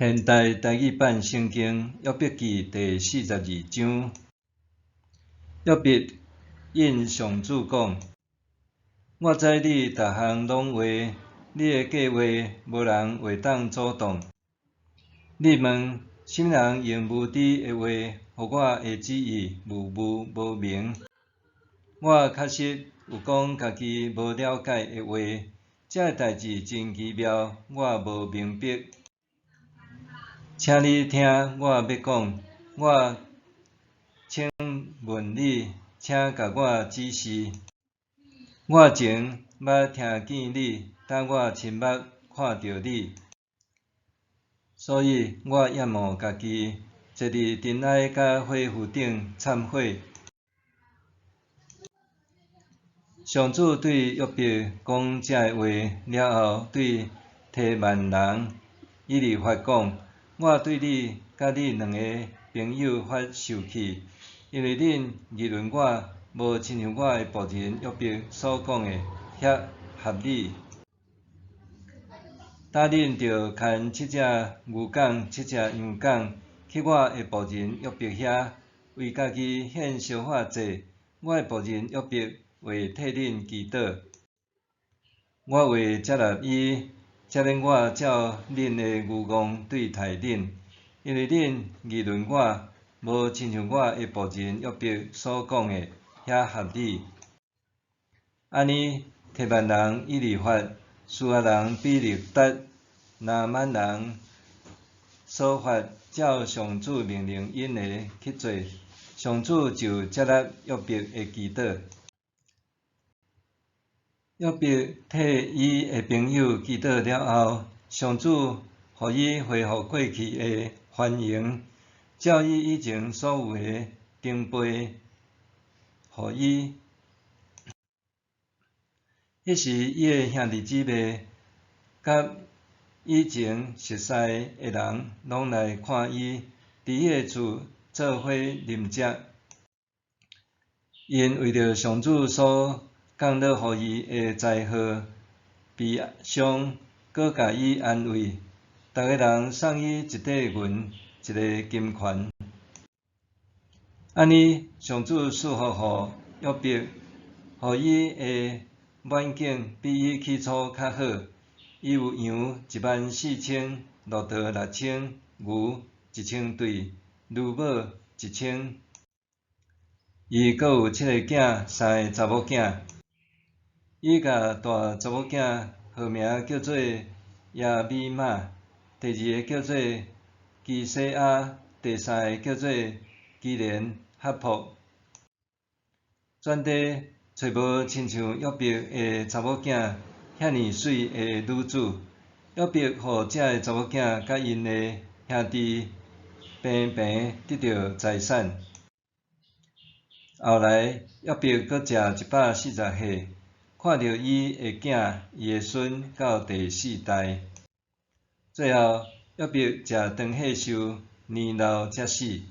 現代台語版聖經約伯記第四十二章。約伯應上主講：我知你逐項攏話，你的計劃無人會當阻擋。你問：啥物人用無知的話，予我的旨意霧霧無明？我確實有講家己無了解的話，這个代誌真奇妙，我無明白。請你聽我欲講，我請問你，請共我指示。我前捌聽見你，但我親目看著你，所以我厭惡家己，坐佇塵埃佮火烽頂懺悔。上主對約伯講這个話了後，對提幔人以利法講：我對你佮你兩个朋友發受氣，因為恁議論我，無親像我的僕人約伯所講的遐合理。今恁著牽七隻牛犅、七隻羊犅去我的僕人約伯遐，為家己獻燒化祭。我的僕人約伯會替恁祈禱，我會接納伊，才免我照恁的愚戇對待恁，因為恁議論我，無親像我的僕人約伯所講的遐合理。按呢，提幔人以利法、書亞人比勒達、拿瑪人瑣法，照上主命令𪜶的去做，上主就接納約伯的祈禱。約伯替伊的朋友祈禱了後，上主予伊恢復過去的繁榮，照伊以前所有的重倍予伊。彼時，伊的兄弟姊妹佮以前熟似的人攏來看伊，佇伊的厝做伙啉食。𪜶為著上主所降落予伊的災禍悲傷，閣共伊安慰。逐个人送伊一塊銀，一个金環。按呢，上主賜福予約伯，予伊的滿景比伊起初較好。伊有羊一萬四千，駱駝六千，牛一千對，驢母一千。伊閣有七个囝，三个查某囝。伊共大查某囝號名叫做耶米瑪，第二个叫做基洗亞，第三个叫做基連哈朴。全地揣無親像約伯的查某囝遐爾媠的女子。約伯予這个查某囝佮𪜶的兄弟平平得著財產。後來約伯閣食一百四十歲，看著伊的囝、伊的孫到第四代。最後，約伯食長歲壽，年老才死。